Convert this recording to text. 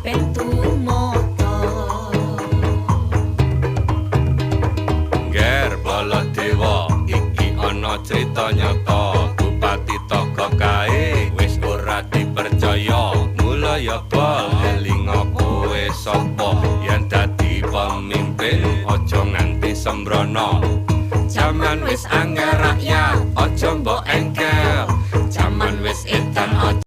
pitu mata. Nger Baladewa, iki ana crita nyata. Bupati Togo kae wis ora dipercaya. Mula ya bol elinga kowe sapa yen dadi pemimpin aja nganti sembrono. Jaman wis angel, rakyat aja mbok engkel.